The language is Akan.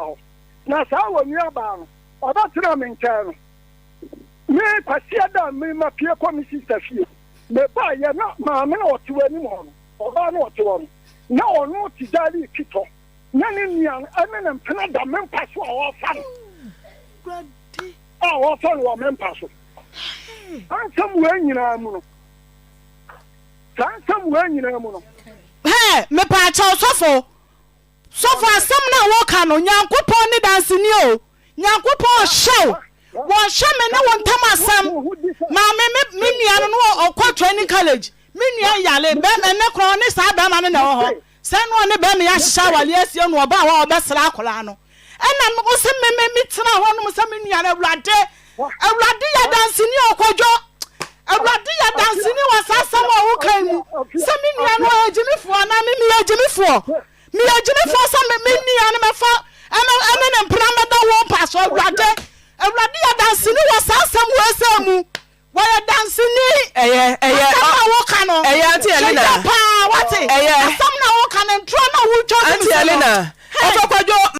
hɔ. Na saa onuabaa no, ɔbɛtenaa me nkyɛn no, me Kwasiada a me mapue kɔ me sista fie, mebaeɛ na maame no a ɔte w'anim hɔ no, ɔbaa no a ɔte hɔ no, na ɔno te gyaade retwi tɔ, na ne nua no ne ne mpena da me mpa so a ɔrefa no, a ɔrefa no wɔ me mpa so. Saa nsɛm wei nyinaa mu no, saa nsɛm wei nyinaa mu no. Hɛ, mepaakyɛw sɔfo, Sɔfo asɛm no a woka no Nyankopɔn ne danseni o Nyankopɔn ɔhyɛ wo wɔnhyɛ me ne wo ntam asɛm maame me me nua no no ɔkɔ training college me nua yale bɛrima ɛnɛ koraa ɔne saa bɛrima no na ɛwɔ hɔ sɛ no ɔne bɛrima yɛ ahyehyɛ awale asie no ɔbaa hɔ a ɔbɛsra akwadaa no ɛna wo sɛ me me me tena hɔ nom sɛ me nua no awurade awurade yɛ danseni ɔkɔdwo awurade yɛ danseni wɔ saa asɛm a woka yi mu sɛ me nua no ɔyɛ gyimifoɔ anaa me meyɛ gyimifoɔ Meyɛ gyimifoɔ sɛ me me nua no mɛfa ɛne ɛne ne mpena mɛda wɔn mpa so. Awurade, Awurade yɛ danseni wɔ saa asɛm wei sɛ mu. Wɔyɛ danseni. Ɛyɛ, ɛyɛ, Asɛm na woka no. Ɛyɛ, Auntie Hwɛ Elena. yie paa, wate? Ɛyɛ. Asɛm na woka no, ntorɔ na wotwa gu me Auntie so no. Elena, Hey. Ɔfɔ Kwadwo.